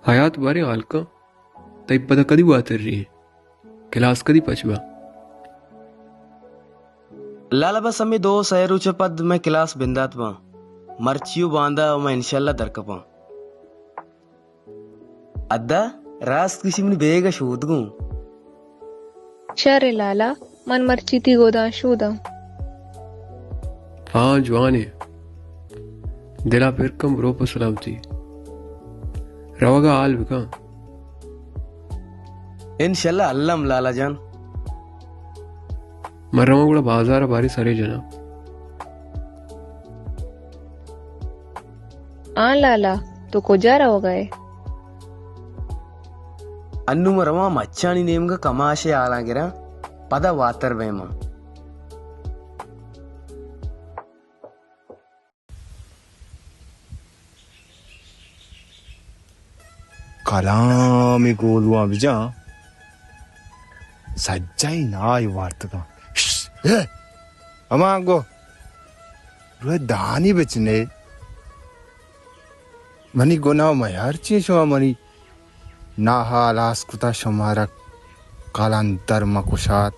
حیات، باریں حال کن، تئی پدا کدی واتری ایں؟ کلاس کدی پچ باں؟ لالا، بس ہمے دو سئے روچ ءَ پد مئے کلاس بندات باں۔ مرچی و باندا و ما انشاءاللہ درکپاں۔ ادا، راست گوشی، منی بیگ ءَ شود گوں۔ شر لالا، من مرچی تئی گوداں شوداں۔ ہاں، جوان ایں۔ دل ءَ پر کن، برو پہ سلامتی۔ روگ ءَ حال بکن۔ انشاءاللہ الم لالا جان۔ من رواں گڑا بازار ءَ باریں سرے جناں۔ آں لالا، تو کجا روگ ءَ ئے؟ انوں من رواں مچانی نیمگ ءَ کماشے حالاں گراں، پدا واتر بئیں ما۔ کلام گولواں بجاں، سجہیں نائی وارتگاں۔ شش، اے، ہما گو، روئے دانی بچنے۔ منی گناہ میار چی، شما منی ناہ ہلاس کتا، شمارا کلندر مکشات۔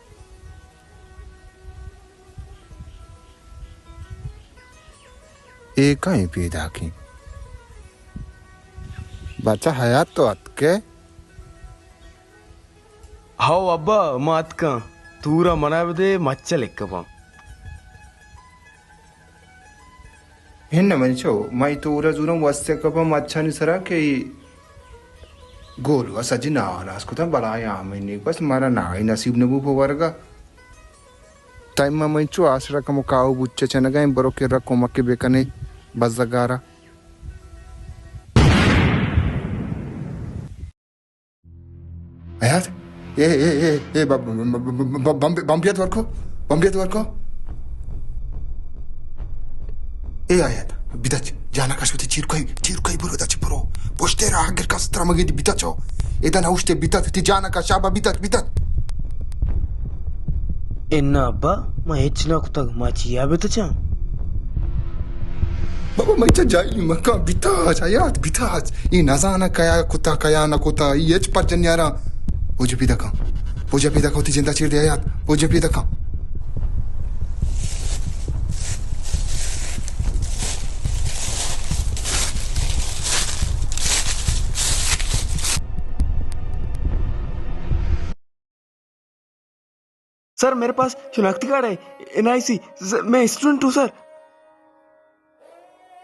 اے کئیں پیداکیں؟ بچہ حیات، تو اتکے؟ ہو ابا، ما اتکاں۔ تورا منا بدے، مچ ءَ لکپاں۔ ہن منی چو، ما ای تورا زوراں واسطے کپاں مچانی سرا کہ ای گولوا سجی ناہ ہلاس کتاں، بلاہیں آمنی، بس مارا ناہی نصیب نبو پہ ورگا۔ تائی ما منی چو آسرا کمو کاہو بوچ چنگا ایں، برو کرا کمک بکنے بزگارا۔ حیات، اے، اے، اے، اے، ب-، ب-، ب-، ب-، ب-، بمبیت ورکو، بمبیت ورکو۔ اے حیات، بدچ، جانا کش وتی چیرکئی، چیرکئی برو، دچ برو۔ پشتے راہ گر کس ترا مگی دی، بدچ ہو۔ ادا نہ اوشتے، بدچ، تی جانا کش، شابا بدچ، بدچ۔ انا ابا، ما ہچ نہ کتگ، ما چیا بتچاں؟ بابا، مئے چا جاہلی مکن، بتاچ، حیات، بتاچ۔ اے نزاناں کیا کتا، کیا نہ کتا، اے ہچ پرچہ نیاراں۔ پوجا پیدا کن، پوجا پیدا کن، وتی جندا چیر دے حیات، پوجا پیدا کن۔ سر، میرے پاس شناختی کارڈ ہے، این آئی سی، سر، میں اسٹوڈنٹ ہوں، سر۔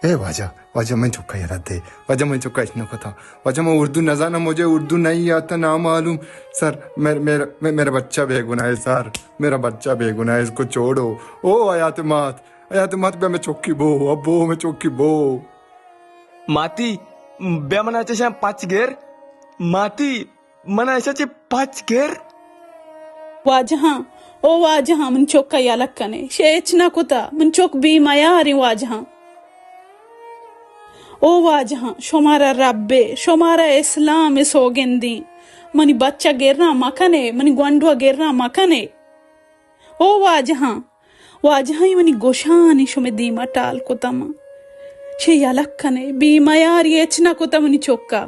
اے واجہ، واجہ، من چکا یاد دے۔ واجہ، من چکا اچ نہ کتا۔ واجہ، من اردو نہ زاناں، مجھے اردو نہیں آتا، نامعلوم۔ سر، میرا، میرا، میرا بچہ بے گناہ ہے، سر۔ میرا بچہ بے گناہ ہے، اس کو چھوڑو۔ او حیات مات، حیات مات، بیا میں چکی بو، ابو، میں چکی بو۔ ماتی، بیا من اچ شان پچ گر۔ ماتی، من ایشا چہ پچ گر۔ واجہاں، او واجہاں، من چک ء یلہ کنے، شے ہچ نہ کتا، من چک بے میاریں واجہاں۔ او واجہاں، شمارا ربے، شمارا اسلام ء سوگندیں، منی بچ ء گراں مکنے، منی گونڈو ء گراں مکنے۔ او واجہاں، واجہانی منی گوشانی شمے دیما ٹال کتہ من۔ چے یلہ کنے، بے میاری ہچ نہ کتہ منی چکا۔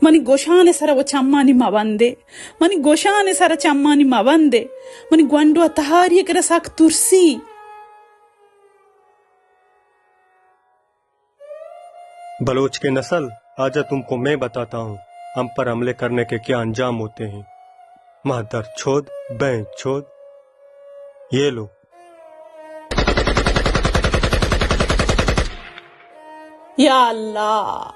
منی گوشان سرا و چمانی مبندے، منی گوشان سرا چمانی مبندے۔ منی گونڈو تہاری کرا سک ترسی۔ بلوچ کے نسل، آجا تم کو میں بتاتا ہوں، ہم پر حملے کرنے کے کیا انجام ہوتے ہیں۔ مادر چود، بہن چود، یہ لو۔ یا اللہ،